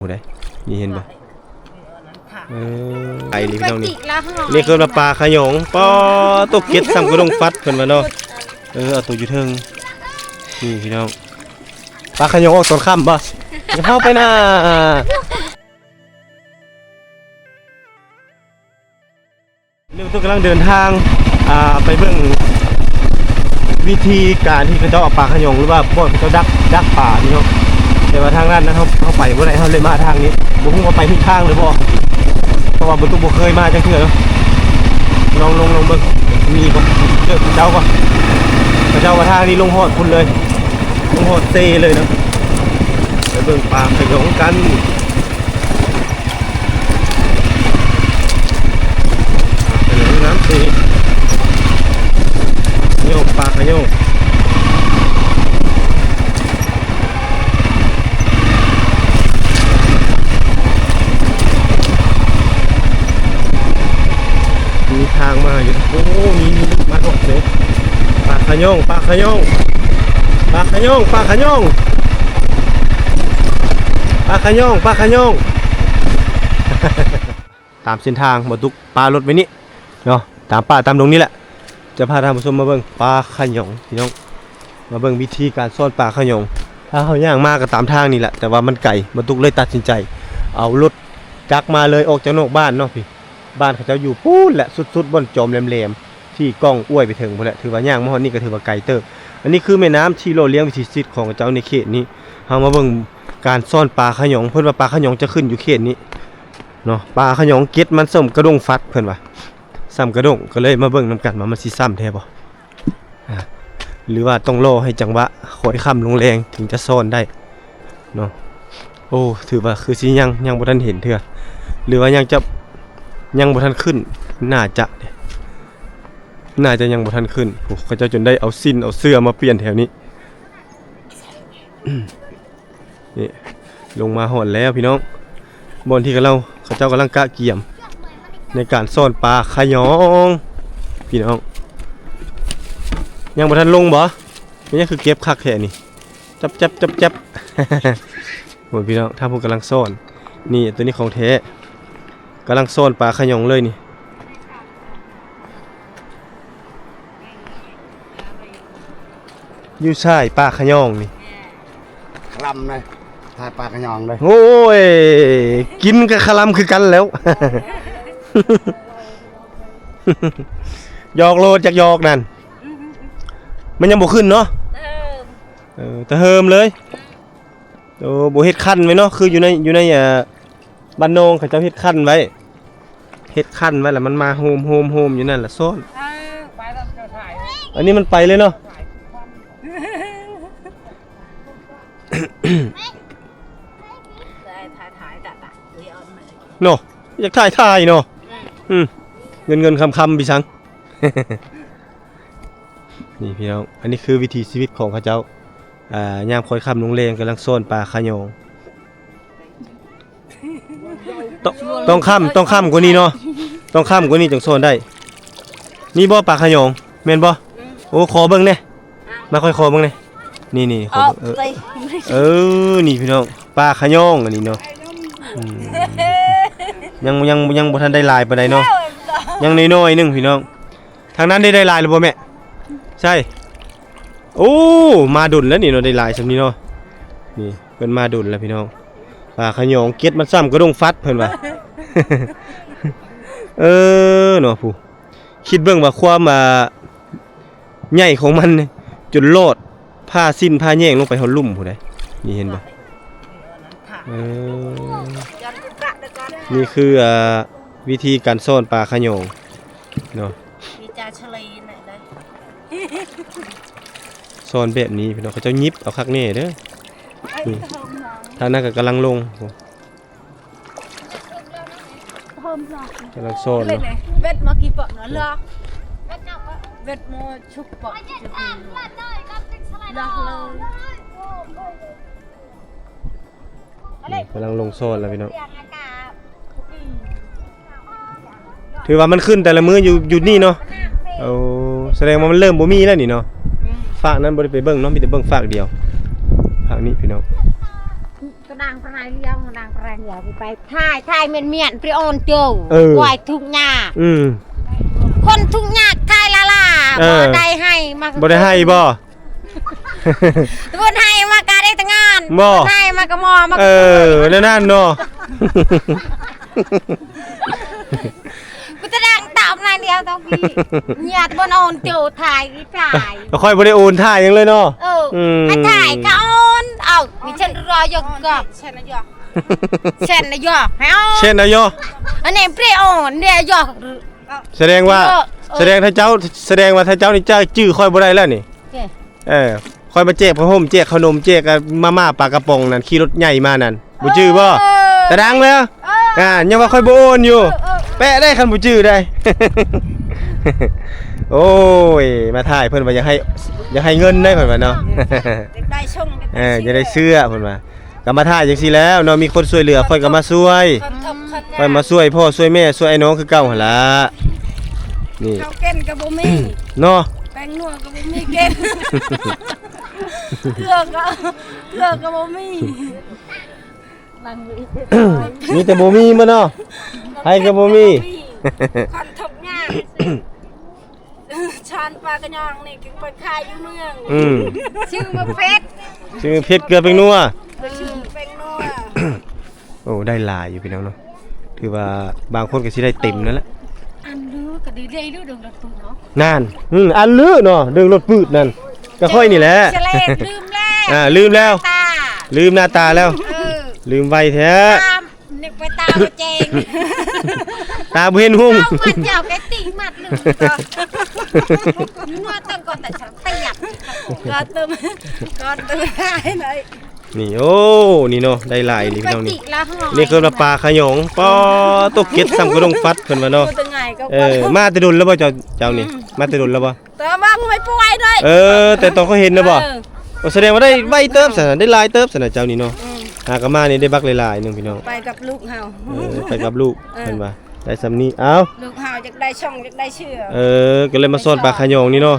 ຜູ້ໃດ ນີ້ເຫັນບໍ່? ເອີ ໄປນີ້ພີ່ນ້ອງນີ້ ນີ້ເອີ້ນວ່າປາຂະຫຍອງ. ປາໂຕ ເກັດສ່ຳກະດົ້ງຟັດເພິ່ນວ່າເນາະ. ເອີ ເອົາໂຕຢູ່ເທິງ ນີ້ພີ່ນ້ອງ ປາຂະຫຍອງອອກຕອນຄ່ຳບໍ່? ຢ່າເຂົ້າໄປນະ. ນີ້ ກຳລັງເດີນທາງ ອ່າ ໄປເບິ່ງວິທີການທີ່ເຂົາເຈົ້າເອົາປາຂະຫຍອງ ຫຼືວ່າບ່ອນເຂົາເຈົ້າດັກ ດັກປານີ້ເນາະ. ແຕ່ວ່າທາງດ້ານນັ້ນເຮົາ ເຮົາໄປບໍ່ໄດ້ ເຮົາເລີຍມາທາງນີ້ ບໍ່ຮູ້ວ່າໄປຖືກທາງຫຼືບໍ່ ເພາະວ່າບໍ່ຕຸກບໍ່ເຄີຍມາຈັກເທື່ອເນາະ. ລອງ ລອງ ລອງເບິ່ງ ມີບໍ່ ເຈີເຂົາເຈົ້າບໍ່? ເຂົາເຈົ້າວ່າທາງນີ້ລົງຮອດພຸ້ນເລີຍ ລົງຮອດເຊເລີຍເນາະ. ໄປເບິ່ງປາຂະຫຍອງກັນ. ປາຂະຫຍອງ ນ້ຳເຊ ຂະຫຍອງ ປາຂະຫຍອງ ມີທາງມາຢູ່. ໂອ້ ນີ້ ນີ້ ມາຮອດເລີຍ. ປາຂະຫຍອງ ປາຂະຫຍອງ ປາຂະຫຍອງ ປາຂະຫຍອງ ປາຂະຫຍອງ ປາຂະຫຍອງ. ຕາມເສັ້ນທາງ ບໍ່ຕຸກປາລົດໄວ້ນີ້ເນາະ ຕາມປ່າຕາມດົງນີ້ແຫຼະ. ຈະພາທ່ານຜູ້ຊົມມາເບິ່ງປາຂະຫຍອງພີ່ນ້ອງ ມາເບິ່ງວິທີການຊ້ອນປາຂະຫຍອງ. ຖ້າເຮົາຍ່າງມາກໍຕາມທາງນີ້ແຫຼະ ແຕ່ວ່າມັນໄກ ບໍ່ຕຸກເລີຍຕັດສິນໃຈເອົາລົດຈັກມາເລີຍ ອອກຈາກນອກບ້ານເນາະ. ພີ່ ບ້ານເຂົາເຈົ້າຢູ່ພຸ້ນແຫຼະ ສຸດໆ ບ່ອນຈອມແຫຼມໆ ທີ່ກ້ອງອວຍໄປເຖິງພຸ້ນແຫຼະ. ຖືວ່າຍ່າງມາຮອດນີ້ກໍຖືວ່າໄກເຕີບ. ອັນນີ້ຄືແມ່ນ້ຳທີ່ຫຼໍ່ລ້ຽງວິຖີຊີວິດຂອງເຂົາເຈົ້າໃນເຂດນີ້. ເຮົາມາເບິ່ງການຊ້ອນປາຂະຫຍອງ ເພິ່ນວ່າປາຂະຫຍອງຈະຂຶ້ນຢູ່ເຂດນີ້ເນາະ. ປາຂະຫຍອງ ເກັດມັນສ່ຳກະດົ້ງຟັດ ເພິ່ນວ່າ ສ່ຳກະດ້ງ ກໍເລີຍມາເບິ່ງນຳກັນວ່າມັນຊິສ່ຳແທ້ບໍ່ ອາ ຫຼືວ່າຕ້ອງລໍໃຫ້ຈັງຫວະຄ່ອຍຄ່ຳລົງແລງເຖິງຈະຊ້ອນໄດ້ເນາະ. ໂອ້ ຖືວ່າຄືຊິຍັງ ຍັງບໍ່ທັນເຫັນເທື່ອ ຫຼືວ່າຍັງຈະ ຍັງບໍ່ທັນຂຶ້ນ ໜ້າຈະ ໜ້າຈະຍັງບໍ່ທັນຂຶ້ນ. ໂອ້ ເຂົາເຈົ້າຈົນໄດ້ເອົາສິ້ນເອົາເສື້ອມາປ່ຽນແຖວນີ້. ນີ້ ລົງມາຮອດແລ້ວພີ່ນ້ອງ ບ່ອນທີ່ກຳລັງ ເຂົາເຈົ້າກຳລັງກະກຽມໃນການຊ້ອນປາຂະຫຍອງພີ່ນ້ອງ. ຍັງບໍ່ທັນລົງບໍ່? ແມ່ນຫຍັງຄືເກັບຄັກແທ້ນີ້ ຈັບໆໆໆ. ໂອ້ຍ ພີ່ນ້ອງ ທາງພຸ້ນກຳລັງຊ້ອນ. ນີ້ ໂຕນີ້ຂອງແທ້ ກຳລັງຊ້ອນປາຂະຫຍອງເລີຍນີ້. ຢູ່ຊາຍປາຂະຫຍອງນີ້ ຄະລຳເດ້ ຊາຍປາຂະຫຍອງເດ້. ໂອ້ຍ ກິນກັບຄະລຳຄືກັນແລ້ວ. ຫຍອກໂລດ ຢາກຫຍອກນັ້ນ. ມັນຍັງບໍ່ຂຶ້ນເນາະ. ເອີ ຕະເຫີມເລີຍ. ໂອ້ ບໍ່ເຮັດຄັນໄວ້ເນາະ ຄືຢູ່ໃນ ຢູ່ໃນ ເອີ ບ້ານນອງເຂົາເຈົ້າເຮັດຄັນໄວ້ ເຮັດຄັນໄວ້ ແລ້ວມັນມາໂຮມໆໆຢູ່ນັ້ນລະຊ້ອນ. ເອີ ໄປແລ້ວເຈົ້າຖ່າຍ ອັນນີ້ມັນໄປເລີຍເນາະ. ເນາະ ຢາກຖ່າຍໆເນາະ. ອືມ ອືມ ເງິນໆຄຳໆ ພີ່ສັງ. ນີ້ພີ່ນ້ອງ ອັນນີ້ຄືວິຖີຊີວິດຂອງເຂົາເຈົ້າ ອ່າ ຍາມຄ່ອຍຄ່ຳລົງແລງກຳລັງຊ້ອນປາຂະຫຍອງ. ຕ້ອງ ຕ້ອງຄ່ຳ ຕ້ອງຄ່ຳກວ່ານີ້ເນາະ ຕ້ອງຄ່ຳກວ່ານີ້ຈັ່ງຊ້ອນໄດ້. ມີບໍ່ປາຂະຫຍອງ ແມ່ນບໍ່? ໂອ້ ຂໍເບິ່ງແດ່ ມາ ຂ້ອຍຂໍເບິ່ງແດ່. ນີ້ໆ ຂໍເບິ່ງ ເອີ ເອີ ນີ້ພີ່ນ້ອງ ປາຂະຫຍອງອັນນີ້ເນາະ. ອືມ ຍັງ ຍັງ ຍັງບໍ່ທັນໄດ້ຫຼາຍປານໃດເນາະ ຍັງນ້ອຍໆໜຶ່ງພີ່ນ້ອງ. ທາງນັ້ນໄດ້ ໄດ້ຫຼາຍແລ້ວບໍ່ແມ່? ໃຊ່ ໂອ້ ມາດົນແລ້ວນີ້ເນາະ ໄດ້ຫຼາຍສ່ຳນີ້ເນາະ. ນີ້ເພິ່ນມາດົນແລ້ວພີ່ນ້ອງ ປາຂະຫຍອງ ເກັດມັນສ່ຳກະດົ້ງຟັດເພິ່ນວ່າ. ເອີ ເນາະ ຜູ້ ຄິດເບິ່ງວ່າຄວາມ ອ່າ ໃຫຍ່ຂອງມັນຈົນລອດ ຜ່າສິ້ນຜ່າແຍງລົງໄປຮອດລຸ່ມພຸ້ນໃດ. ນີ້ເຫັນບໍ່? ເອີ ນີ້ຄື ອ່າ ວິທີການຊ້ອນປາຂະຫຍອງເນາະ. ມີຈາຊະເລນະໄດ໋ ຊ້ອນແບບນີ້ພີ່ນ້ອງ ເຂົາເຈົ້າຫຍິບເອົາຄັກແນ່ເດີ. ນີ້ ທາງນັ້ນກໍກຳລັງລົງ ກຳລັງຊ້ອນເນາະ. ເວັດມາກີ່ປອກເນາະ ເລືອກ ເວັດມາຊຸກປອກ ເລືອກເລີຍ. ນີ້ກຳລັງລົງຊ້ອນແລ້ວພີ່ນ້ອງ. ຖືວ່າມັນຂຶ້ນແຕ່ລະມື້ຢູ່ ຢູ່ນີ້ເນາະ. ໂອ້ ສະແດງວ່າມັນເລີ່ມບໍ່ມີແລ້ວນີ້ເນາະ. ອືມ ຟາກນັ້ນບໍ່ໄດ້ໄປເບິ່ງເນາະ ມີແຕ່ເບິ່ງຟາກດຽວ ຟາກນີ້ພີ່ນ້ອງ. ກະດາງປາຍລຽວ ກະດາງປາຍ ຢ່າໄປຖ່າຍ ຖ່າຍແມ່ນເມຍນ ໄປອອນໂຈ ເອີ ຄວາຍທຸກຍາກ ອືມ ຄົນທຸກຍາກຖ່າຍລາລາ ເອີ ບໍ່ໄດ້ໃຫ້ມາ ບໍ່ໄດ້ໃຫ້ບໍ່? ເພິ່ນໃຫ້ມາກະໄດ້ແຕ່ງານ ບໍ່ ໃຫ້ມາກະໝໍ ມາກະ ເອີ ແນວນັ້ນເນາະ ກູຕະດັງຕອບໜ້ອຍດຽວຕ້ອງພີ່ ຍາດບໍ່ນອນໂຈ ຖ່າຍ ຖ່າຍ ຂ້ອຍບໍ່ໄດ້ໂອນຖ່າຍຫຍັງເລີຍເນາະ ເອີ ອືມ ໃຫ້ຖ່າຍກະໂອນ ເອົາ ມີເຊັ່ນລະຍົກກະ ເຊັ່ນລະຍົກ ເຊັ່ນລະຍົກ ໃຫ້ໂອນ ເຊັ່ນລະຍົກ ອັນນີ້ເປໂອນເດຍຍົກ ສະແດງວ່າ ເອີ ເອີ ສະແດງຖ້າເຈົ້າ ສະແດງວ່າຖ້າເຈົ້ານີ້ຈະຈື່ຂ້ອຍບໍ່ໄດ້ແລ້ວນີ້ ເອີ ຂ້ອຍມາແຈກຜ້າຫົ່ມ ແຈກເຂົ້າໜົມ ແຈກມາມ່າປາກະປ໋ອງນັ້ນ ຂີ່ລົດໃຫຍ່ມານັ້ນ ບໍ່ຈື່ບໍ່? ເອີ ຕາດັງເດີ ເອີ ອ່າ ຍັງວ່າຂ້ອຍບໍ່ໂອນຢູ່ ເອີ ເອີ ແປະໄດ້ ຄັນບໍ່ຈື່ໄດ້ ໂອ້ຍ ມາຖ່າຍ ເພິ່ນວ່າຢາກໃຫ້ ຢາກໃຫ້ເງິນໄດ໋ ເພິ່ນວ່າເນາະ ຢາກໄດ້ຊົງ ເອີ ຢາກໄດ້ເສື້ອ ເພິ່ນວ່າ ກໍມາຖ່າຍຈັ່ງຊີ້ແຫຼ້ວເນາະ ມີຄົນຊ່ວຍເຫຼືອ ຂ້ອຍກໍມາຊ່ວຍ ຂ້ອຍມາຊ່ວຍພໍ່ຊ່ວຍແມ່ ຊ່ວຍອ້າຍນ້ອງຄືເກົ່າຫັ້ນລະ ນີ້ ເຂົ້າເກັນກໍບໍ່ມີເນາະ ແປ້ງນົວກໍບໍ່ມີເກັນ ເກືອກໍ ເກືອກໍບໍ່ມີ ມີແຕ່ບໍ່ມີໝົດເນາະ ໃຜກໍບໍ່ມີ ຄົນທຸກຍາກ ຊານປາກະຍອງນີ້ກໍໄປຂາຍຢູ່ເມືອງ ອືມ ຊື່ມາເຜັດ ຊື່ເຜັດເກືອແປ້ງນົວ ເອີ ແປ້ງນົວ ໂອ້ ໄດ້ຫຼາຍຢູ່ພີ່ນ້ອງເນາະ ຖືວ່າບາງຄົນກໍຊິໄດ້ເຕັມນັ້ນແຫຼະ ອັນລືກໍໄດ້ເລື່ອຍລູກເດີງລົດປືດເນາະ ນັ້ນ ອືມ ອັນລືເນາະ ເດີງລົດປືດນັ້ນ ກໍຂ້ອຍນີ້ແຫຼະ ເສຍແລ້ວ ລືມແລ້ວ ອ່າ ລືມແລ້ວ ຕາ ລືມໜ້າຕາແລ້ວ ເອີ ລືມໄວແທ້ ຕາ ນຶກໄປຕາບໍ່ແຈ້ງ ຕາບໍ່ເຫັນຮຸ່ງ ເອົາມັດເຈົ້າໄປຕິມັດໜຶ່ງກໍ ຢູ່ນອກຕັ້ງກ່ອນແຕ່ສະຕຽບ ກໍເຕີມ ກໍເຕີມໄດ້ ນີ້ ໂອ້ ນີ້ເນາະ ໄດ້ຫຼາຍນີ້ພີ່ນ້ອງນີ້ ນີ້ເອີ້ນວ່າປາຂະຫຍອງ ປາຕົກເກັດສ່ຳກະດົງຟັດເພິ່ນວ່າເນາະ ເອີ ມາແຕ່ດົນແລ້ວບໍ່ເຈົ້າ ເຈົ້ານີ້ ອືມ ມາແຕ່ດົນແລ້ວບໍ່? ແຕ່ວ່າມັນໄປປ່ວຍດ້ວຍ ເອີ ແຕ່ຕອນເຂົາເຫັນນະບໍ່? ເອີ ໂອ້ ສະແດງວ່າໄດ້ໄວເຕີບຊັ້ນນະ ໄດ້ຫຼາຍເຕີບຊັ້ນນະເຈົ້ານີ້ເນາະ ອືມ ຫາກະມານີ້ໄດ້ບັກຫຼາຍໆໜຶ່ງພີ່ນ້ອງ ໄປກັບລູກເຮົາ ເອີ ໄປກັບລູກ ເອີ ເພິ່ນວ່າ ໄດ້ສ່ຳນີ້ ເອົ້າ ລູກເຮົາຢາກໄດ້ຊົງ ຢາກໄດ້ເສື້ອ ເອີ ກໍເລີຍມາສອນປາຂະຫຍອງນີ້ເນາະ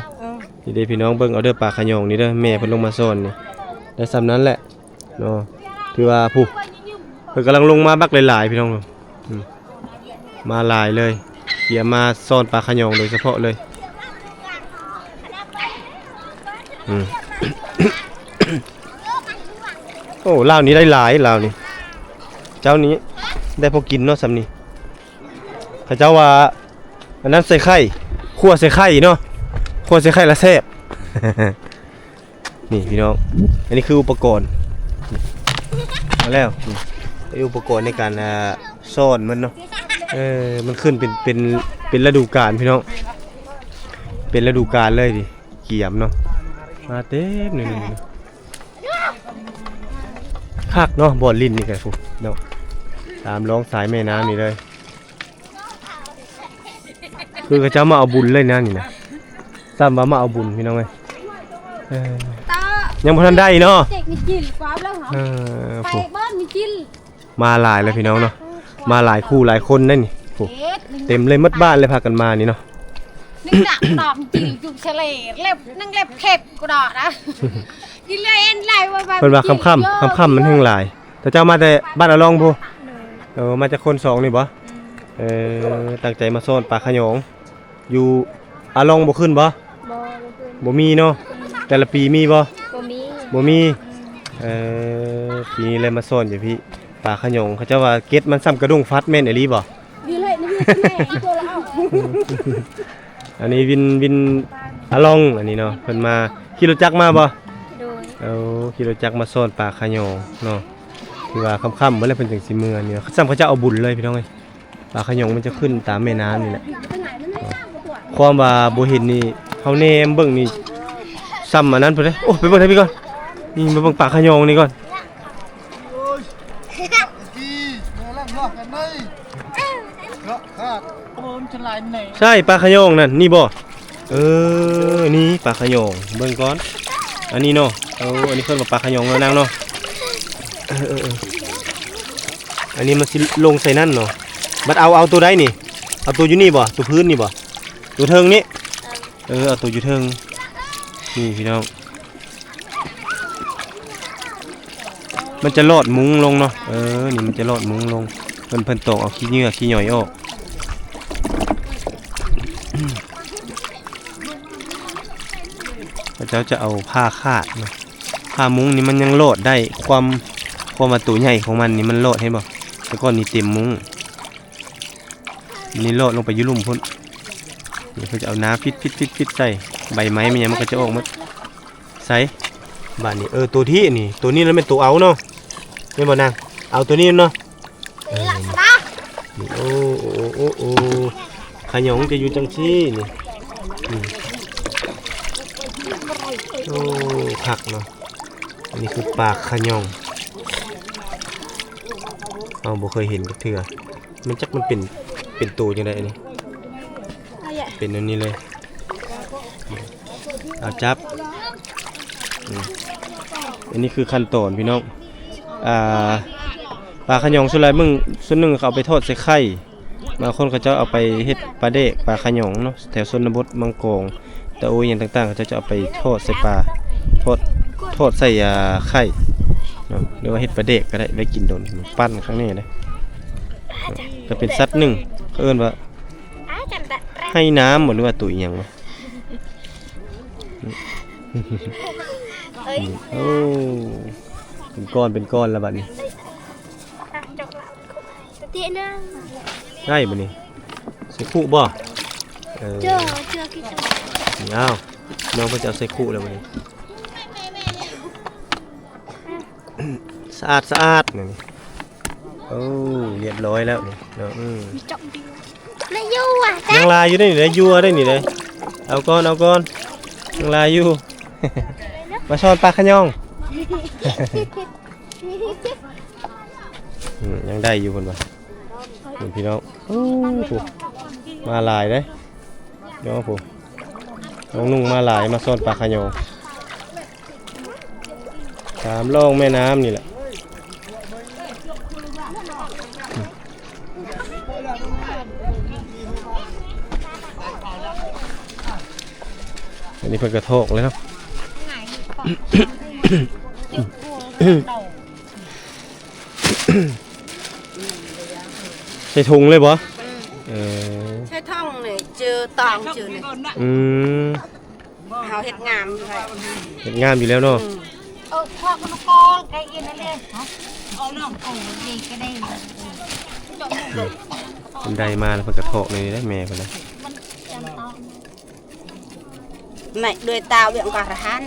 ເອີ ນີ້ເດ້ພີ່ນ້ອງ ເບິ່ງເອົາເດີ ປາຂະຫຍອງນີ້ເດີ ແມ່ເພິ່ນລົງມາສອນນີ້ ໄດ້ສ່ຳນັ້ນແຫຼະ ເນາະ ຖືວ່າຜູ້ ເພິ່ນກຳລັງລົງມາບັກຫຼາຍໆ ພີ່ນ້ອງ ອືມ ມາຫຼາຍເລີຍ ກຽມມາສອນປາຂະຫຍອງໂດຍສະເພາະເລີຍ ອືມ ໂອ້ ລາວນີ້ໄດ້ຫຼາຍ ລາວນີ້ ເຈົ້ານີ້ໄດ້ພໍກິນເນາະ ສ່ຳນີ້ ເຂົາເຈົ້າວ່າ ອັນນັ້ນໃສ່ໄຂ່ ຂົ້ວໃສ່ໄຂ່ເນາະ ຂົ້ວໃສ່ໄຂ່ລະແຊບ. ນີ້ພີ່ນ້ອງ ອັນນີ້ຄືອຸປະກອນ ມາແລ້ວ ນີ້ອຸປະກອນໃນການ ອ່າ ຊ້ອນມັນເນາະ ເອີ ມັນຂຶ້ນເປັນ ເປັນ ເປັນລະດູການພີ່ນ້ອງ ເປັນລະດູການເລີຍນີ້ ກຽມເນາະ ມາເຕັມນີ້ ນີ້ ນີ້ ຄັກເນາະ ບ່ອນຫຼິ້ນນີ້ກະພຸ້ນເນາະ ຕາມລອງສາຍແມ່ນ້ຳນີ້ເລີຍ. ຄືເຂົາເຈົ້າມາເອົາບຸນເລີຍນະນີ້ນະ ຊ້ຳວ່າມາເອົາບຸນພີ່ນ້ອງເອີຍ ເອີ ຍັງບໍ່ທັນໄດ້ເນາະ ເອີ ໄປບ້ານມີຈິນ ມາຫຼາຍແລ້ວພີ່ນ້ອງເນາະ ມາຫຼາຍຄູ່ຫຼາຍຄົນໄດ໋ນີ້ ໂອ້ ເຕັມເລີຍ ໝົດບ້ານເລີຍ ພາກັນມານີ້ເນາະ ໜຶ່ງດາບຕອມຈິນຢູ່ສະເລເລັບ ໜຶ່ງເລັບເຂັບກໍດອກນະ ເພິ່ນວ່າຄ່ຳໆ ຄ່ຳໆມັນແຮ່ງຫຼາຍ ແຕ່ເຈົ້າມາແຕ່ບ້ານອາລ່ອງພຸ້ນ ເອີ ມາຈາກຄົນສອງນີ້ບໍ່? ເອີ ຕັ້ງໃຈມາຊ້ອນປາຂະຫຍອງ ຢູ່ອາລ່ອງບໍ່ຂຶ້ນບໍ່? ບໍ່ ບໍ່ຂຶ້ນ ບໍ່ມີເນາະ ແຕ່ລະປີມີບໍ່? ບໍ່ມີ ບໍ່ມີ ເອີ ປີນີ້ແຫຼະມາຊ້ອນຢູ່ພີ້ ປາຂະຫຍອງ ເຂົາເຈົ້າວ່າເກັດມັນສ່ຳກະດົງຟັດ ແມ່ນອີ່ຫຼີບໍ່? ດີເລີຍ ນີ້ຄືແມ່ອີໂຕລະເອົາ ອັນນີ້ວິນ ວິນອາລ່ອງ ອັນນີ້ເນາະ ເພິ່ນມາຂີ່ລົດຈັກມາບໍ່? ໂດຍ ເອົາຂີ່ລົດຈັກມາຊ້ອນປາຂະຫຍອງເນາະ ຄືວ່າຄ່ຳໆເບິ່ງແລ້ວເພິ່ນຈັ່ງຊິເມືອນີ້ ສ່ຳເຂົາເຈົ້າເອົາບຸນເລີຍພີ່ນ້ອງເອີຍ ປາຂະຫຍອງມັນຈະຂຶ້ນຕາມແມ່ນ້ຳນີ້ແຫຼະ ຄວາມວ່າບໍ່ເຫັນນີ້ ເຮົາແນມເບິ່ງນີ້ ສ່ຳອັນນັ້ນພຸ້ນເດ້ ໂອ້ ໄປເບິ່ງທາງພີ້ກ່ອນ ນີ້ມາເບິ່ງປາຂະຫຍອງນີ້ກ່ອນ ໃຊ່ປາຂະຫຍອງນັ້ນ ນີ້ບໍ່? ເອີ ນີ້ປາຂະຫຍອງ ເບິ່ງກ່ອນ ອັນນີ້ເນາະ ເອີ ອັນນີ້ເອີ້ນວ່າປາຂະຫຍອງເນາະນາງເນາະ ເອີ ເອີ ເອີ ອັນນີ້ມັນຊິລົງໃສ່ນັ້ນເນາະ ບັດເອົາ ເອົາໂຕໃດນີ້? ເອົາໂຕຢູ່ນີ້ບໍ່? ໂຕພື້ນນີ້ບໍ່? ໂຕເທິງນີ້ ເອີ ເອົາໂຕຢູ່ເທິງ ນີ້ພີ່ນ້ອງ ມັນຈະຫຼອດມຸງລົງເນາະ. ເອີ ນີ້ມັນຈະຫຼອດມຸງລົງ. ເພິ່ນ ເພິ່ນຕອກເອົາຂີ້ເຫຍື້ອຂີ້ຫຍ້ອຍອອກ. ເຂົາເຈົ້າຈະເອົາຜ້າຂາດເນາະ. ຜ້າມຸງນີ້ມັນຍັງຫຼອດໄດ້. ຄວາມ ຄວາມວ່າໂຕໃຫຍ່ຂອງມັນນີ້ມັນຫຼອດ ເຫັນບໍ່? ແຕ່ກ່ອນນີ້ເຕັມມຸງ. ນີ້ຫຼອດລົງໄປຢູ່ລຸ່ມພຸ້ນ. ນີ້ເພິ່ນຈະເອົານ້ຳຟິດໆໆໆໃສ່. ໃບໄມ້ແມ່ນຫຍັງມັນກໍຈະອອກໝົດ. ໃສ່ ບາດນີ້ ເອີ ໂຕທີ່ນີ້ ໂຕນີ້ລະແມ່ນໂຕເອົາເນາະ ແມ່ນບໍ່ນາງ? ເອົາໂຕນີ້ເນາະ. ເອີ ນີ້ ໂອ້ ໂອ້ ໂອ້ ໂອ້ ຂະຫຍອງຈະຢູ່ຈັ່ງຊີ້ນີ້. ນີ້ ໂອ້ ຄັກເນາະ. ອັນນີ້ຄືປາຂະຫຍອງ ເຮົາບໍ່ເຄີຍເຫັນຈັກເທື່ອ. ມັນຈັກມັນເປັນ ເປັນໂຕຈັ່ງໃດອັນນີ້ ເປັນອັນນີ້ເລີຍ. ເອົາຈັບ ອືມ ອັນນີ້ຄືຂັ້ນຕອນພີ່ນ້ອງ. ອ່າ ປາຂະຫຍອງສ່ວນຫຼາຍເບິ່ງ ສ່ວນໜຶ່ງເຂົາເອົາໄປທອດໃສ່ໄຂ່. ບາງຄົນເຂົາເຈົ້າເອົາໄປເຮັດປາແດກປາຂະຫຍອງເນາະ ແຖວຊົນນະບົດ ບາງກອງ ຕາໂອຍຫຍັງຕ່າງໆ ເຂົາເຈົ້າຈະເອົາໄປທອດໃສ່ປາ ທອດ ທອດໃສ່ ອ່າ ໄຂ່ເນາະ ຫຼືວ່າເຮັດປາແດກກໍໄດ້ ໄວ້ກິນດົນ. ປັ້ນຂ້າງໃນເດ້ ກໍເປັນສັດໜຶ່ງ ເຂົາເອີ້ນວ່າໄຮ່ນ້ຳບໍ ຫຼືວ່າໂຕອີ່ຫຍັງວະ. ໂອ້ ເປັນກ້ອນເປັນກ້ອນແລ້ວບັດນີ້. ໄດ້ບໍ່ນີ້? ໃສ່ຄຸບໍ່? ເອີ ເຈີ ເຈີ ນີ້ ອ້າວ ນ້ອງເພິ່ນຈະເອົາໃສ່ຄຸແລ້ວບັດນີ້. ສະອາດ ສະອາດ ນີ້. ໂອ້ ລຽບຮ້ອຍແລ້ວນີ້ເນາະ. ອືມ ຍັງຫຼາຍຢູ່ເດ້ນີ້ເດ້ ຢູ່ເດ້ນີ້ເດ້. ເອົາກ່ອນ ເອົາກ່ອນ ຍັງຫຼາຍຢູ່. ມາຊ້ອນປາຂະຫຍອງ. ອືມ ຍັງໄດ້ຢູ່ເພິ່ນວ່າ ນີ້ພີ່ນ້ອງ. ໂອ້ ມາຫຼາຍເດ້ເນາະ. ຜູ້ນ້ອງນຸ່ງມາຫຼາຍ ມາຊ້ອນປາຂະຫຍອງ ຕາມລ່ອງແມ່ນ້ຳນີ້ແຫຼະ. ອັນນີ້ເພິ່ນກະຖອກເລີຍເນາະ. ໃສ່ຖົງເລີຍບໍ່? ອືມ ເອີ ໃສ່ຖົງນີ້ ເຈີຕອງເຈີນີ້. ອືມ ເຮົາເຮັດງາມຢູ່ແລ້ວ ເຮັດງາມຢູ່ແລ້ວເນາະ. ອືມ ເອີ ພວກມັນກໍໄກອິນນັ້ນເດ້ ເອົານ້ອງໂກດີກໍໄດ້. ເພິ່ນໄດ້ມາແລ້ວເພິ່ນກະຖອກນີ້ໄດ້ ແມ່ເພິ່ນນະ. ໃນດ້ວຍຕາວຽງກະລະຫັນ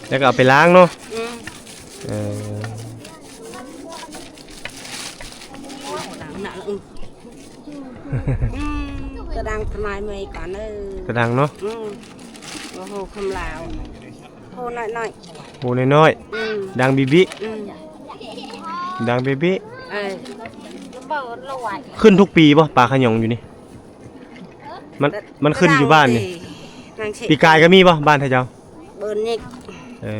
ແລ້ວກໍເອົາໄປລ້າງເນາະ. ອືມ ເອີ ອືມ ອືມ ຕະດັງທະມາຍເມື່ອຍກ່ອນເດີ ຕະດັງເນາະ. ອືມ ໂອ້ໂຫ ຄຳລາວ ໂຫນ້ອຍໆ ໂຫນ້ອຍໆ. ອືມ ດັງບິບິ. ອືມ ດັງບິບິ. ເອີ ຂຶ້ນທຸກປີບໍ່ ປາຂະຫຍອງຢູ່ນີ້? ມັນ ມັນຂຶ້ນຢູ່ບ້ານນີ້ ປີກາຍກໍມີບໍ່ ບ້ານທ່ານເຈົ້າ? ເບິ່ງນີ້ ເອີ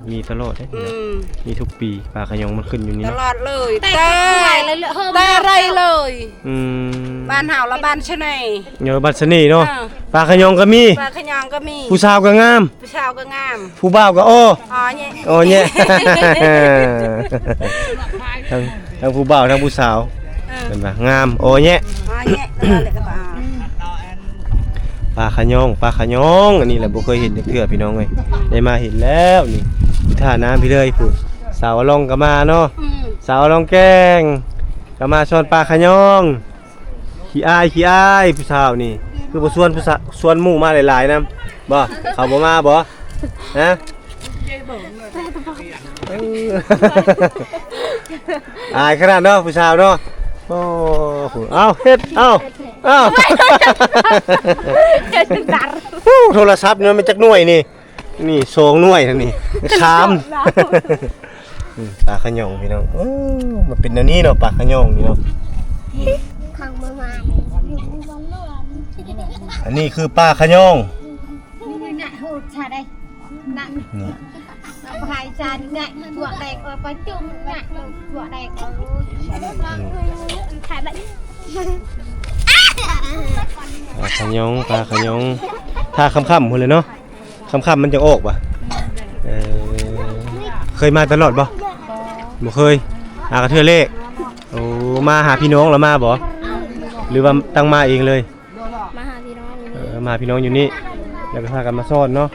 ມີຕະຫຼອດເດ້. ອືມ ມີທຸກປີ ປາຂະຫຍອງມັນຂຶ້ນຢູ່ນີ້ ຕະຫຼອດເລີຍ. ແຕ່ ແຕ່ໄດ້ເລີຍ. ອືມ ບ້ານເຮົາລະບ້ານສະເໜ່. ເອີ ບ້ານສະເໜ່ເນາະ. ເອີ ປາຂະຫຍອງກໍມີ ປາຂະຫຍອງກໍມີ. ຜູ້ສາວກໍງາມ ຜູ້ສາວກໍງາມ ຜູ້ບ່າວກໍອໍ ອໍແຍະ ອໍແຍະ. ທັງ ທັງຜູ້ບ່າວທັງຜູ້ສາວ ເອີ ເພິ່ນວ່າງາມ ອໍແຍະ ອໍແຍະ. ປາຂະຫຍອງ ປາຂະຫຍອງ ອັນນີ້ລະບໍ່ເຄີຍເຫັນຈັກເທື່ອພີ່ນ້ອງເອີຍ ໄດ້ມາເຫັນແລ້ວນີ້. ຢູ່ທ່ານ້ຳພີ້ເລີຍພຸ້ນ ສາວອາລອງກໍມາເນາະ. ອືມ ສາວອາລອງແກ້ງກໍມາຊ້ອນປາຂະຫຍອງ. ຂີ້ອາຍ ຂີ້ອາຍ ຜູ້ສາວນີ້ ຄືບໍ່ຊວນຜູ້ສາ ຊວນໝູ່ມາຫຼາຍໆນຳບໍ່? ເຂົາບໍ່ມາບໍ່? ຮະ? ເອີ ອາຍຂະໜາດເນາະ ຜູ້ສາວເນາະ. ໂອ້ ເອົາ ເຮັດ ເອົາ ເອົາ ໂທລະສັບນີ້ແມ່ນຈັກໜ່ວຍນີ້? ນີ້ສອງໜ່ວຍທາງນີ້ ສາມ. ອືມ ປາຂະຫຍອງພີ່ນ້ອງ ເອີ ມັນເປັນແນວນີ້ເນາະ ປາຂະຫຍອງນີ້ເນາະ. ອັນນີ້ຄືປາຂະຫຍອງ ນີ້ ອືມ. ປາຂະຫຍອງ ປາຂະຫຍອງ ຖ້າຄ່ຳໆພຸ້ນແຫຼະເນາະ ຄ່ຳໆມັນຈະອອກຫວາ? ເອີ ເຄີຍມາຕະຫຼອດບໍ່? ບໍ່ເຄີຍ ຫາກະເທື່ອແລກ. ໂອ້ ມາຫາພີ່ນ້ອງລະມາບໍ່ ຫຼືວ່າຕັ້ງມາເອງເລີຍ? ມາຫາພີ່ນ້ອງຢູ່ນີ້ ເອີ ມາຫາພີ່ນ້ອງຢູ່ນີ້ ແລ້ວກໍພາກັນມາຊ້ອນເນາະ.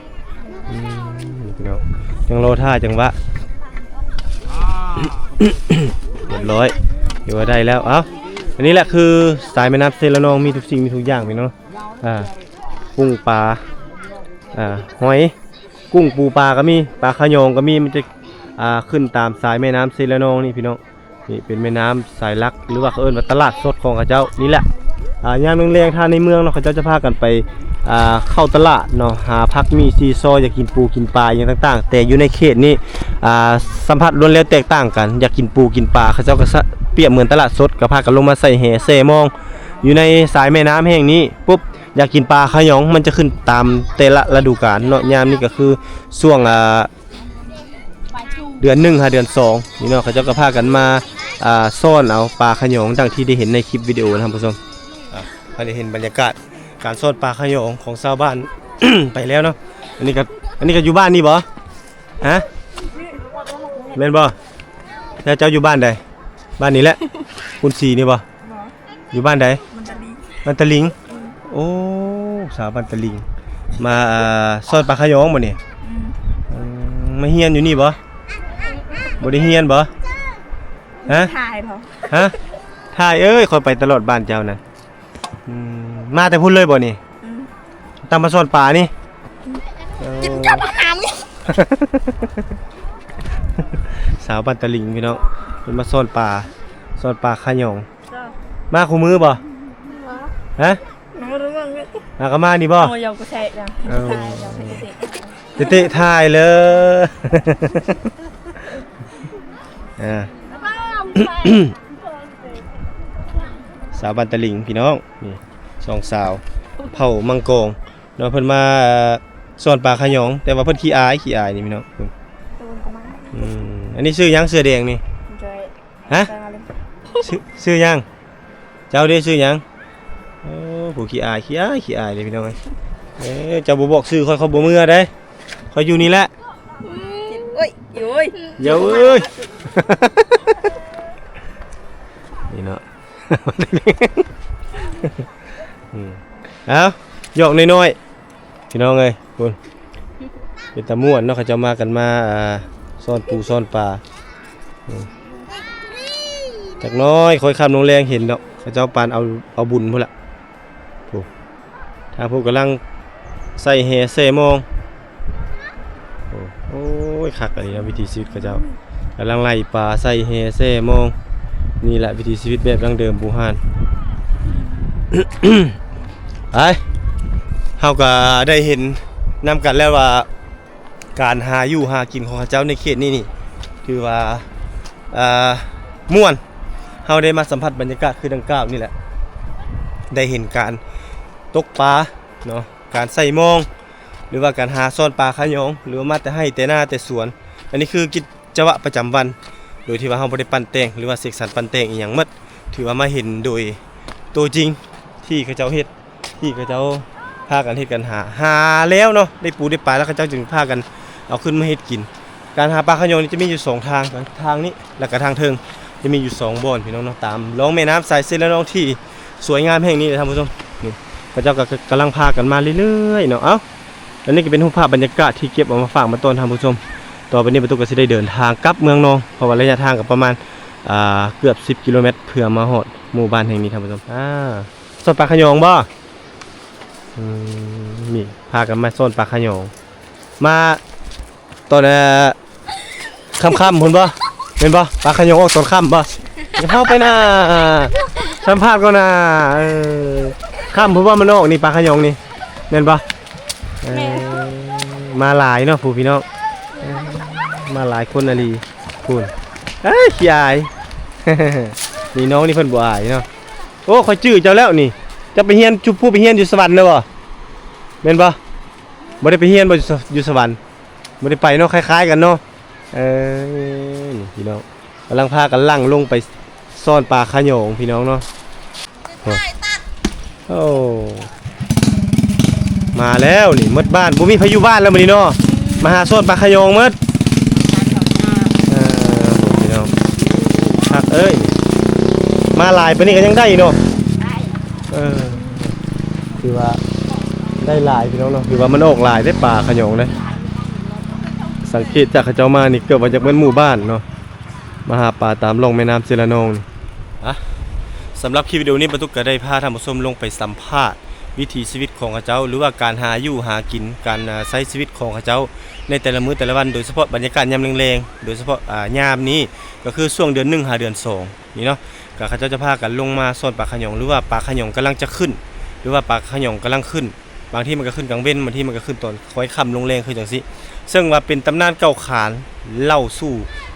ອືມ ພີ່ນ້ອງ ຍັງລໍຖ້າຈັງຫວະ ຮຽບຮ້ອຍ ຖືວ່າໄດ້ແລ້ວ. ເອົ້າ ອັນນີ້ແຫຼະຄືສາຍແມ່ນ້ຳເຊລະນອງ ມີທຸກສິ່ງມີທຸກຢ່າງ ພີ່ນ້ອງ. ອ່າ ກຸ້ງປາ ອ່າ ຫອຍ ກຸ້ງ ປູ ປາກໍມີ ປາຂະຫຍອງກໍມີ ມັນຈະ ອ່າ ຂຶ້ນຕາມສາຍແມ່ນ້ຳເຊລະນອງນີ້ ພີ່ນ້ອງ. ນີ້ເປັນແມ່ນ້ຳສາຍຫຼັກ ຫຼືວ່າເຂົາເອີ້ນວ່າຕະຫຼາດສົດຂອງເຂົາເຈົ້ານີ້ແຫຼະ. ອ່າ ຍາມແລງໆ ຖ້າໃນເມືອງເນາະ ເຂົາເຈົ້າຈະພາກັນໄປ ອ່າ ເຂົ້າຕະຫຼາດເນາະ ຫາຜັກໝີ່ຊີຊໍ ຢາກກິນປູກິນປາອີ່ຫຍັງຕ່າງໆ ແຕ່ຢູ່ໃນເຂດນີ້ ອ່າ ສຳຜັດລ້ວນແລ້ວແຕກຕ່າງກັນ ຢາກກິນປູກິນປາ ເຂົາເຈົ້າກໍສະ ປຽບເໝືອນຕະຫຼາດສົດ ກໍພາກັນລົງມາໃສ່ແຫແຊ່ມອງ ຢູ່ໃນສາຍແມ່ນ້ຳແຫ່ງນີ້ປຸບ ຢາກກິນປາຂະຫຍອງ ມັນຈະຂຶ້ນຕາມແຕ່ລະລະດູການເນາະ. ຍາມນີ້ກໍຄືຊ່ວງ ອ່າ ເດືອນໜຶ່ງຫາເດືອນສອງນີ້ເນາະ ເຂົາເຈົ້າກໍພາກັນມາ ອ່າ ຊ້ອນເອົາປາຂະຫຍອງ ດັ່ງທີ່ໄດ້ເຫັນໃນຄລິບວິດີໂອນະທ່ານຜູ້ຊົມ. ອ່າ ໃຫ້ໄດ້ເຫັນບັນຍາກາດການຊ້ອນປາຂະຫຍອງຂອງຊາວບ້ານ ໄປແລ້ວເນາະ. ອັນນີ້ກໍ ອັນນີ້ກໍຢູ່ບ້ານນີ້ບໍ່? ຮະ ແມ່ນບໍ່? ແລ້ວເຈົ້າຢູ່ບ້ານໃດ? ບ້ານນີ້ແຫຼະ ຄຸນສີນີ້ບໍ່? ບໍ່ ຢູ່ບ້ານໃດ? ມັນຕະລິງ ມັນຕະລິງ. ອືມ ໂອ້ ສາວບ້ານຕະລິງ ມາ ອ່າ ຊ້ອນປາຂະຫຍອງບໍ່ນີ້? ອືມ ອືມ ມາຮຽນຢູ່ນີ້ບໍ່? ບໍ່ໄດ້ຮຽນບໍ່? ຮະ? ຖ່າຍບໍ່? ຮະ? ຖ່າຍ ເອີຍ ຂ້ອຍໄປຕະຫຼອດບ້ານເຈົ້ານັ້ນ. ອືມ ມາແຕ່ພຸ້ນເລີຍບໍ່ນີ້? ອືມ ຕາມມາຊ້ອນປານີ້? ອືມ ກິນກັບອາຫານນີ້. ສາວບ້ານຕະລິງ ພີ່ນ້ອງ ເພິ່ນມາຊ້ອນປາ ຊ້ອນປາຂະຫຍອງ. ມາຄູ່ມື້ບໍ່? ບໍ່ ຮະ? ມາກໍມານີ້ບໍ່? ໂອ້ຍ ເອົາ ເຕະໆ ຖ່າຍເລີຍ. ອ່າ ສາວບ້ານຕະລິງ ພີ່ນ້ອງ ນີ້ສອງສາວເຜົ່າມັງກອງເນາະ ເພິ່ນມາ ເອີ່ ຊ້ອນປາຂະຫຍອງ ແຕ່ວ່າເພິ່ນຂີ້ອາຍ ຂີ້ອາຍນີ້ ພີ່ນ້ອງ. ອືມ ອັນນີ້ຊື່ຫຍັງ ເສື້ອແດງນີ້? ຮະ? ຊື່ ຊື່ຫຍັງ? ເຈົ້າເດ້ຊື່ຫຍັງ? ໂອ້ ຜູ້ຂີ້ອາຍ ຂີ້ອາຍ ຂີ້ອາຍເດ້ພີ່ນ້ອງເອີຍ. ເອີ ເຈົ້າບໍ່ບອກຊື່ຂ້ອຍ ຂ້ອຍບໍ່ເມືອເດ້ ຂ້ອຍຢູ່ນີ້ແຫຼະ. ໂອ້ຍ ໂອ້ຍ ຢ່າເອີຍ ນີ້ເນາະ. ອືມ ເອົ້າ ຫຍອກນ້ອຍໆ ພີ່ນ້ອງເອີຍ ພຸ້ນ ເປັນຕາມ່ວນເນາະ ເຂົາເຈົ້າມາກັນມາ ອ່າ ຊ້ອນປູຊ້ອນປາ. ອືມ ຈັກໜ້ອຍຄ່ອຍຄ່ຳລົງແລງເຫັນດອກ ເຂົາເຈົ້າປານເອົາ ເອົາບຸນພຸ້ນລະ ໂອ້ ທາງພຸ້ນກຳລັງໃສ່ແຫແຊ່ມອງ. ໂອ້ ໂອ້ຍ ຄັກອີ່ຫຼີເນາະ ວິຖີຊີວິດເຂົາເຈົ້າ ກຳລັງໄລ່ປາ ໃສ່ແຫແຊ່ມອງ. ນີ້ແຫຼະວິຖີຊີວິດແບບດັ້ງເດີມບູຮານ. ໄປ ເຮົາກໍໄດ້ເຫັນນຳກັນແລ້ວວ່າ ການຫາຢູ່ຫາກິນຂອງເຂົາເຈົ້າໃນເຂດນີ້ນີ້ ຖືວ່າ ອ່າ ມ່ວນ. ເຮົາໄດ້ມາສຳຜັດບັນຍາກາດຄືດັ່ງກ່າວນີ້ແຫຼະ ໄດ້ເຫັນການຕົກປາເນາະ ການໃສ່ມອງ ຫຼືວ່າການຫາຊ້ອນປາຂະຫຍອງ ຫຼືວ່າມາແຕ່ໄຮ່ແຕ່ນາແຕ່ສວນ. ອັນນີ້ຄືກິດຈະວະປະຈຳວັນ ໂດຍທີ່ວ່າເຮົາບໍ່ໄດ້ປັ້ນແຕ່ງ ຫຼືວ່າເສກສັນປັ້ນແຕ່ງອີ່ຫຍັງໝົດ ຖືວ່າມາເຫັນໂດຍໂຕຈິງທີ່ເຂົາເຈົ້າເຮັດ ທີ່ເຂົາເຈົ້າພາກັນເຮັດກັນຫາ ຫາແລ້ວເນາະ ໄດ້ປູໄດ້ປາແລ້ວ ເຂົາເຈົ້າຈຶ່ງພາກັນເອົາຂຶ້ນມາເຮັດກິນ. ການຫາປາຂະຫຍອງນີ້ຈະມີຢູ່ສອງທາງ ທາງນີ້ ແລ້ວກະທາງເທິງ ຈະມີຢູ່ສອງບ່ອນ ພີ່ນ້ອງເນາະ ຕາມລອງແມ່ນ້ຳສາຍເຊລະນອງທີ່ສວຍງາມແຫ່ງນີ້ແຫຼະທ່ານຜູ້ຊົມ. ນີ້ ເຂົາເຈົ້າກໍກຳລັງພາກັນມາເລື້ອຍໆເນາະ. ເອົ້າ ອັນນີ້ກໍເປັນຮູບພາບບັນຍາກາດທີ່ເກັບເອົາມາຝາກມາຕ້ອນທ່ານຜູ້ຊົມ. ຕໍ່ໄປນີ້ປະຕຸກກໍຊິໄດ້ເດີນທາງກັບເມືອງນອງ ເພາະວ່າໄລຍະທາງກໍປະມານ ອ່າ ເກືອບສິບກິໂລແມັດ ເພື່ອມາຮອດໝູ່ບ້ານແຫ່ງນີ້ທ່ານຜູ້ຊົມ. ອ່າ ຊ້ອນປາຂະຫຍອງບໍ່? ອືມ ນີ້ພາກັນມາຊ້ອນປາຂະຫຍອງ ມາຕອນ ເອີ ຄ່ຳໆພຸ້ນບໍ່ ແມ່ນບໍ່? ປາຂະຫຍອງອອກຕອນຄ່ຳບໍ່? ເຮົາໄປນະ ສຳພາດກ່ອນນະ. ເອີ ຄ່ຳພຸ້ນບໍ່ ມັນອອກນີ້ ປາຂະຫຍອງນີ້ ແມ່ນບໍ່? ເອີ ແມ່ນ ມາຫຼາຍເນາະ ຜູ້ພີ່ນ້ອງ ເອີ ມາຫຼາຍຄົນອີ່ຫຼີ ພຸ້ນ. ເອີ ຂີ້ອາຍ ນີ້ ນ້ອງນີ້ເພິ່ນບໍ່ອາຍເນາະ. ໂອ້ ຂ້ອຍຈື່ເຈົ້າແລ້ວນີ້ ເຈົ້າໄປຮຽນ ຈຸ ຜູ້ໄປຮຽນຢູ່ສະຫວັນແລ້ວບໍ່? ແມ່ນບໍ່? ບໍ່ໄດ້ໄປຮຽນບໍ່ ຢູ່ສະ ຢູ່ສະຫວັນ? ບໍ່ໄດ້ໄປເນາະ ຄ້າຍໆກັນເນາະ. ເອີ ນີ້ພີ່ນ້ອງ ກຳລັງພາກັນຫຼັ່ງລົງໄປຊ້ອນປາຂະຫຍອງ ພີ່ນ້ອງເນາະ. ໂອ້ ໂອ້ ມາແລ້ວນີ້ ໝົດບ້ານ ບໍ່ມີໃຜຢູ່ບ້ານແລ້ວມື້ນີ້ເນາະ ມາຫາສອນປາຂະຫຍອງໝົດ. ເອີ ພີ່ນ້ອງ ຄັກເອີຍ ມາຫຼາຍປານນີ້ກໍຍັງໄດ້ເນາະ. ເອີ ຖືວ່າໄດ້ຫຼາຍພີ່ນ້ອງເນາະ ຖືວ່າມັນອອກຫຼາຍເດ້ ປາຂະຫຍອງເດ້. ສັງເກດຈາກເຂົາເຈົ້າມານີ້ ເກືອບວ່າຈະເໝືອນໝູ່ບ້ານເນາະ ມາຫາປາຕາມລ່ອງແມ່ນ້ຳເຊລະນອງນີ້. ອ່ະ ສຳລັບຄລິບວິດີໂອນີ້ ບ່າວຕຸກກໍໄດ້ພາທ່ານຜູ້ຊົມລົງໄປສຳພາດວິຖີຊີວິດຂອງເຂົາເຈົ້າ ຫຼືວ່າການຫາຢູ່ຫາກິນ ການ ອາ ໃຊ້ຊີວິດຂອງເຂົາເຈົ້າໃນແຕ່ລະມື້ແຕ່ລະວັນ ໂດຍສະເພາະບັນຍາກາດຍາມແລງໆ ໂດຍສະເພາະ ອາ ຍາມນີ້ກໍຄືຊ່ວງເດືອນໜຶ່ງຫາເດືອນສອງນີ້ເນາະ ກໍເຂົາເຈົ້າຈະພາກັນລົງມາສອນປາຂະຫຍອງ ຫຼືວ່າປາຂະຫຍອງກຳລັງຈະຂຶ້ນ ຫຼືວ່າປາຂະຫຍອງກຳລັງຂຶ້ນ. ບາງທີມັນກໍຂຶ້ນກາງເວັນ ບາງທີມັນກໍຂຶ້ນຕອນຄ້ອຍຄ່ຳລົງແລງຄືຈັ່ງຊີ້ ເຊິ່ງວ່າເປັນຕຳນານເກົ່າຂານເລົ່າສູ່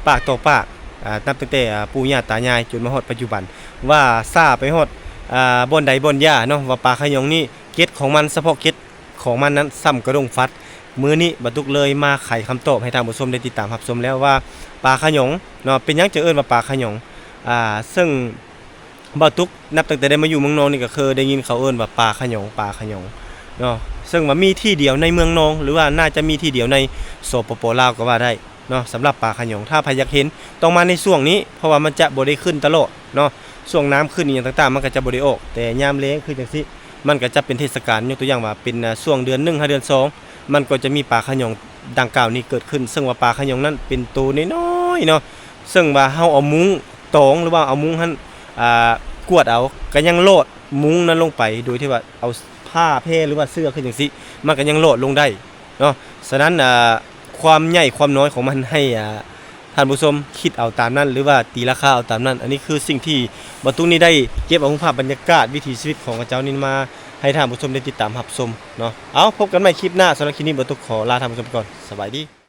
ປາກຕໍ່ປາກ ອາ ນັບຕັ້ງແຕ່ ອາ ປູ່ຍ່າຕາຍາຍຈົນມາຮອດປັດຈຸບັນ ວ່າຊ້າໄປຮອດ ອາ ບ່ອນໃດບ່ອນຢາເນາະ ວ່າປາຂະຫຍອງນີ້ ເກັດຂອງມັນ ສະເພາະເກັດຂອງມັນນັ້ນສ່ຳກະດົງຟັດ. ມື້ນີ້ບ່າວຕຸກເລີຍມາໄຂຄຳຕອບໃຫ້ທ່ານຜູ້ຊົມໄດ້ຕິດຕາມຮັບຊົມແລ້ວວ່າ ປາຂະຫຍອງເນາະ ເປັນຫຍັງຈຶ່ງເອີ້ນວ່າປາຂະຫຍອງ ອາ ເຊິ່ງ ບ່າວຕຸກນັບຕັ້ງແຕ່ໄດ້ມາຢູ່ເມືອງນອງນີ້ ກໍເຄີຍໄດ້ຍິນເຂົາເອີ້ນວ່າປາຂະຫຍອງ ປາຂະຫຍອງເນາະ ເຊິ່ງວ່າມີທີ່ດຽວໃນເມືອງນອງ ຫຼືວ່າໜ້າຈະມີທີ່ດຽວໃນ ສປປ ລາວ ກໍວ່າໄດ້ເນາະ. ສຳລັບປາຂະຫຍອງ ຖ້າໃຜຢາກເຫັນ ຕ້ອງມາໃນຊ່ວງນີ້ ເພາະວ່າມັນຈະບໍ່ໄດ້ຂຶ້ນຕະຫຼອດເນາະ ຊ່ວງນ້ຳຂຶ້ນອີ່ຫຍັງຕ່າງໆ ມັນກໍຈະບໍ່ໄດ້ອອກ ແຕ່ຍາມແລງຄືຈັ່ງຊີ້ ມັນກໍຈະເປັນເທດສະການ ຍົກຕົວຢ່າງວ່າເປັນ ອາ ຊ່ວງເດືອນໜຶ່ງຫາເດືອນສອງ ມັນກໍຈະມີປາຂະຫຍອງດັ່ງກ່າວນີ້ເກີດຂຶ້ນ ເຊິ່ງວ່າປາຂະຫຍອງນັ້ນເປັນໂຕນ້ອຍໆເນາະ ເຊິ່ງວ່າເຮົາເອົາມຸ້ງ ຕອງ ຫຼືວ່າເອົາມຸ້ງຫັ້ນ ອາ ກວດເອົາ ກໍຍັງລອດມຸ້ງນັ້ນລົງໄປ ໂດຍທີ່ວ່າເອົາຜ້າແພ ຫຼືວ່າເສື້ອຂຶ້ນຈັ່ງຊີ້ ມັນກໍຍັງລອດລົງໄດ້ເນາະ. ສະນັ້ນ ອາ ຄວາມໃຫຍ່ຄວາມນ້ອຍຂອງມັນໃຫ້ ອາ ທ່ານຜູ້ຊົມຄິດເອົາຕາມນັ້ນ ຫຼືວ່າຕີລາຄາເອົາຕາມນັ້ນ. ອັນນີ້ຄືສິ່ງທີ່ບ່າວຕຸກນີ້ໄດ້ເກັບເອົາຮູບພາບບັນຍາກາດວິຖີຊີວິດຂອງເຂົາເຈົ້ານີ້ມາໃຫ້ທ່ານຜູ້ຊົມໄດ້ຕິດຕາມຮັບຊົມເນາະ. ເອົາ ພົບກັນໃໝ່ຄລິບໜ້າ ສຳລັບຄລິບນີ້ບ່າວຕຸກຂໍລາທ່ານຜູ້ຊົມໄປກ່ອນ ສະບາຍດີ.